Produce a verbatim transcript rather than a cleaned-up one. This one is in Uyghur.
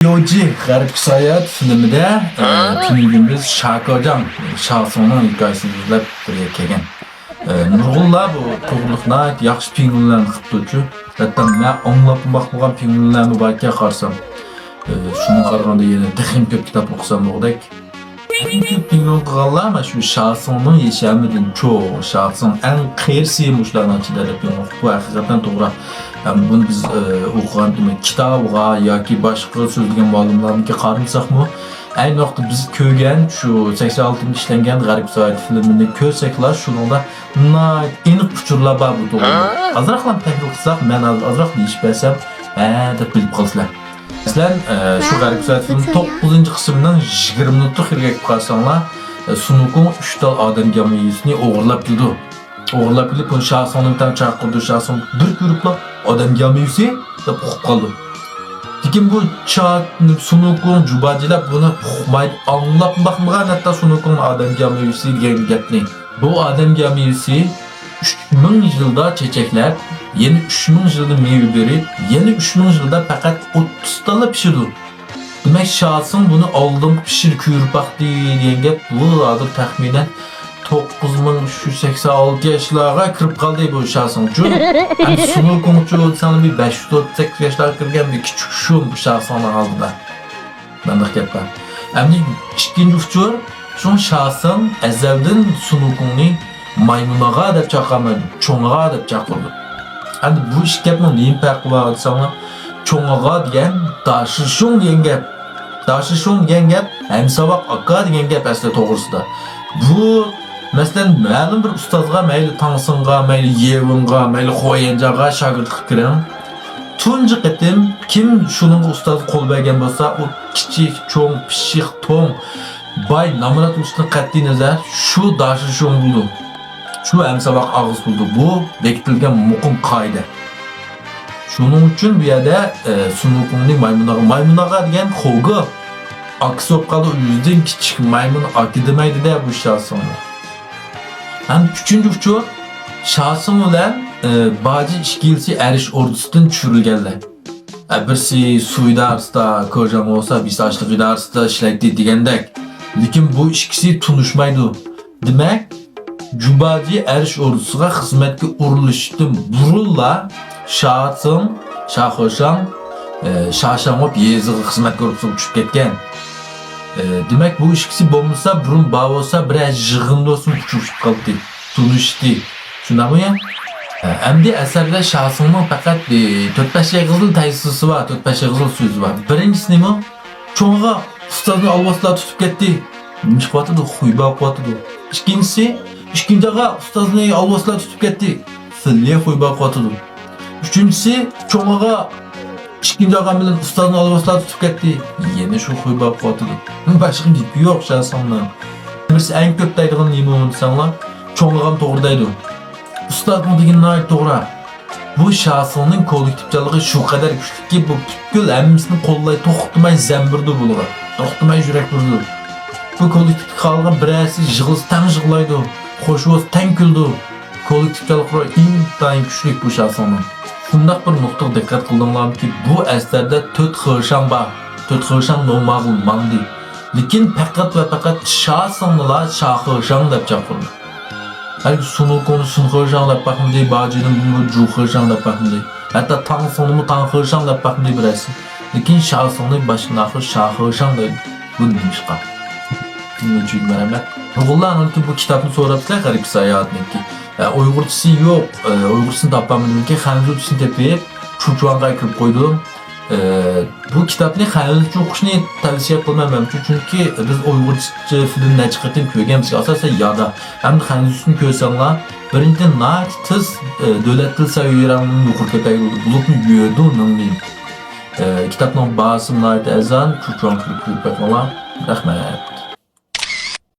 يوجى غەربكە ساياھەت فىلىمىدە، ئە، تۈنۈگۈن بىز شاكاجاڭ شاسىڭنىڭ ھېكايىسىنى سۆزلەپ بىر يەرگە كەلگەن. ئە، نۇرغۇنلار بۇ توغرىلىق ناھايىتى ياخشى پىڭلىنلەرنى قىپتۇچۇ. ھەتتا مەن ئاڭلاپمۇ باقمىغان پىڭلىنلەرمۇ باركەن قارىسام. ئە، شۇنىڭغا قارىغاندا يەنە تېخىمۇ كۆپ كىتاب ئوقۇسام بولغۇدەك. ئەڭ كۆپ پىڭلىن قىلغانلار مانا شۇ شاسىڭنىڭ يېشەمىدىن چوڭ، شاسىڭ ئەڭ قېرىسى مۇشۇلارنىڭ ئىچىدە دەپ يېڭىپ، بۇ ھەقىقەتەن توغرا. ھەم بۇنى بىز، ئە، ئوقۇغان دېمەك، كىتابىغا ياكى باشقا سۆزلىگەن مۇئەللىملەرنىڭكىگە قارىمىساقمۇ، ئەينى ۋاقىتتا بىز كۆرگەن شۇ سەكسەن ئالتىنچى ئىشلەنگەن غەربكە ساياھەت فىلىمىنى كۆرسەكلا، شۇنىڭدا ناھايىتى ئېنىق ئۇچۇرلار بار بۇ توغرىدا. ئازراقلا تەھلىل قىلساق، مەن ھازىر ئازراق دېيىشىپ بەرسەم، ھە دەپ بىلىپ قالىسىلەر. مەسىلەن، ئە، شۇ غەربكە ساياھەت فىلىمى توققۇزىنچى قىسىمنىڭ يىگىرمە مىنۇتلۇق يېرىگە كېلىپ قارىساڭلار، ئە، سۇنۇكۇڭ ئۈچ تال ئادەم گامېيۈسىنى ئوغرىلاپ كېلىدۇ. ئوغرىلاپ كېلىپ، بۇنى شاسىڭنىڭ تەڭ چاقىرىدۇ، شاسىڭ بىر كۆرۈپلا، «ئادەم گامېيۈسى؟» دەپ قورقۇپ قالىدۇ. لېكىن بۇ چا-، سۇنۇكۇڭ جۇباجىلار بۇنى ئۇقمايدۇ، ئاڭلاپ باقمىغان ھەتتا سۇنۇكۇڭنىڭ ئادەم گامېيۈسى دېگەن گەپنى. بۇ ئادەم گامېيۈسى ئۈچ مىڭ يىلدا چېچەكلەپ، يەنە ئۈچ مىڭ يىلدا مېۋە بېرىپ، يەنە ئۈچ مىڭ يىلدا پەقەت ئوتتۇز تاللا پىشىدۇ. دېمەك، شاسىڭ بۇنى ئالدىنقى پىشىر كۆرۈپ باقتى دېگەن گەپ. بۇ ھازىر تەخمىنەن توققۇز مىڭ ئۈچ يۈز سەكسەن ئالتە ياشلارغا كىرىپ قالدى بۇ شاسىڭچۇ. ئەمدى سۇنۇكۇڭچۇ دېسەڭلار، بىر بەش يۈز ئوتتۇز سەككىز ياشلارغا كىرگەن بىر كىچىك شۇ شاسىڭنىڭ ئالدىدا. مەنداق گەپ بار. ئەمدى ئىككىنچى ئۇچۇر، شۇ شاسىڭ ئەزەلدىن سۇنۇكۇڭنى مايمۇن ئاغا دەپ چاقىرمايدۇ، چوڭ ئاغا دەپ چاقىرىدۇ. ئەمدى بۇ ئىككى گەپنىڭ نېمە پەرقى بار دېسەڭلار، چوڭ ئاغا دېگەن داشىشۇڭ دېگەن گەپ. داشىشۇڭ دېگەن گەپ ھەمساۋاق ئاكا دېگەن گەپ ئەسلى توغرىسىدا. بۇ، مەسىلەن، مەلۇم بىر ئۇستازغا، مەيلى تاڭسىڭغا، مەيلى يېۋېنغا، مەيلى خۇيەنجاغا شاگىرتلىق كىرىڭ. تۇنجى قېتىم كىم شۇنىڭغا ئۇستازغا قول بەرگەن بولسا، ئۇ كىچىك، چوڭ، پىششىق، توڭ، باي، نامرات بولۇشىدىن قەتئىينەزەر، شۇ داشىشۇڭ بولىدۇ. شۇ ھەمساۋاق ئاغىسى بولىدۇ. بۇ بېكىتىلگەن مۇقىم قائىدە. شۇنىڭ ئۈچۈن بۇ يەردە، ئە، سۇنۇكۇڭنى مايمۇن ئاغا، مايمۇن ئاغا دېگەن خوگو ئاكىسى بولۇپ قالدى، ئۆزىدىن كىچىك مايمۇن ئاكا دېمەيدۇ-دە بۇ شاسىڭنى. ھەم ئۈچىنچى ئۇچۇر، شاسىڭ بىلەن، ئە، باجى ئىككىلىسى ئەرش ئوردىسىدىن چۈشۈرۈلگەنلەر. ئە، بىرسى سۇ ئىدارىسىدا، كوجاڭ بولسا بېسىشلىق ئىدارىسىدا ئىشلەيتتى دېگەندەك. لېكىن بۇ ئىككىسى تونۇشمايدۇ. دېمەك، جۇباجى ئەرش ئوردىسىغا خىزمەتكە ئورۇنلىشىشتىن بۇرۇنلا شاسىڭ، شاخېشاڭ، ئە، شاشاڭ بولۇپ يېزىغا خىزمەت گۇرۇپپىسىغا چۈشۈپ كەتكەن. ئە، دېمەك، بۇ ئىككىسى بولمىسا، بۇرۇن بار بولسا، بىرەر يىغىندا بولسىمۇ ئۇچرىشىپ قالاتتى، تونۇشتى. شۇنداقمۇ يا؟ ئە، ئەمدى ئەسەردە شاسىڭنىڭ پەقەت، ئە، تۆت-بەش ئېغىزلا تەيسىسى بار، تۆت-بەش ئېغىزلا سۆزى بار. بىرىنچىسى نېمە؟ چوڭ ئاغا ئۇستازنى ئالۋاستىلار تۇتۇپ كەتتى. نېمە ئىش قىلىۋاتىدۇ؟ خۇي باقىۋاتىدۇ. ئىككىنچىسى، ئىككىنچى ئاغا ئۇستازنى ئالۋاستىلار تۇتۇپ كەتتى. فىلى خۇي باقىۋاتىدۇ. ئۈچىنچىسى، چوڭ ئاغا ئىككىنچى ئاغا بىلەن ئۇستازنى ئالۋاستىلار تۇتۇپ كەتتى. يەنە شۇ خۇي باقىۋاتىدۇ. باشقا گېپى يوق شاسىڭنىڭ. بىرسى ئەڭ كۆپ دەيدىغىنى نېمە دېسەڭلار، چوڭ ئاغام توغرا دەيدۇ. ئۇستازنىڭ دېگىنى ناھايىتى توغرا. بۇ شاسىڭنىڭ كوللېكتىپچانلىقى شۇ قەدەر كۈچلۈككى، بۇ پۈتكۈل ھەممىسىنى قوللاي، توختىماي زەمبۇرىدۇ بۇلىغا. توختىماي يۈرەك بۇرىدۇ. بۇ كوللېكتىپتىكى خالىغان بىرەرسى يىغلىسا تەڭ يىغلايدۇ، خوش بولسا تەڭ كۈلىدۇ. كوللېكتىپچانلىق روھى ئىنتايىن كۈچلۈك بۇ شاسىڭنىڭ. شۇنداق بىر نۇقتىغا دىققەت قىلدىڭلارمىكى، بۇ ئەسەردە تۆت خېشاڭ بار. تۆت خېشاڭ نورمال ماڭدى. لېكىن پەقەت ۋە پەقەت شاسىڭنىلا شاخېشاڭ دەپ چاقىرىدۇ. ھەرگىز سۇنۇكۇڭنى سۇنخېشاڭ دەپ باقمىدى، باجىنى بۇنى جۇخېشاڭ دەپ باقمىدى. ھەتتا تاڭسىڭنىمۇ تاڭخېشاڭ دەپ باقمىدى بىرەرسى. لېكىن شاسىڭنى باشتىن ئاخىر شاخېشاڭ دەيدۇ. بۇ نېمىشقا؟ دىڭلىگۈچىگە مەرھەمەت. نۇرغۇنلار ئانىڭكى بۇ كىتابنى سوراپسىلەر، غەربكە ساياھەتنىڭكى. ئە، ئۇيغۇرچىسى يوق، ئە، ئۇيغۇرچىسىنى تاپالمىدىمكىن، خەنزۇچىسىنى تېپىپ، چۇچۇاڭغا كىرىپ قويدۇم. ئە، بۇ كىتابنى خەنزۇچە ئوقۇشنى تەۋسىيە قىلىمەن مەنچۇ، چۈنكى بىز ئۇيغۇرچە فىلىم نەچچە قېتىم كۆرگەن، بىزگە ئاساسەن يادا. ئەمدى خەنزۇچىسىنى كۆرسەڭلار، بىرىنچىدىن، ناھايىتى تېز، ئە، دۆلەت تىل سەۋىيەلىرىڭنى يۇقىرى كۆتەرگىلى بولىدۇ، بولۇپمۇ يۆدۇ نىڭلىن. ئە، كىتابنىڭ باھاسىمۇ ناھايىتى ئەرزان، چۇچۇاڭ كىرىپ كۆرۈپ بېقىڭلار. رەھمەت.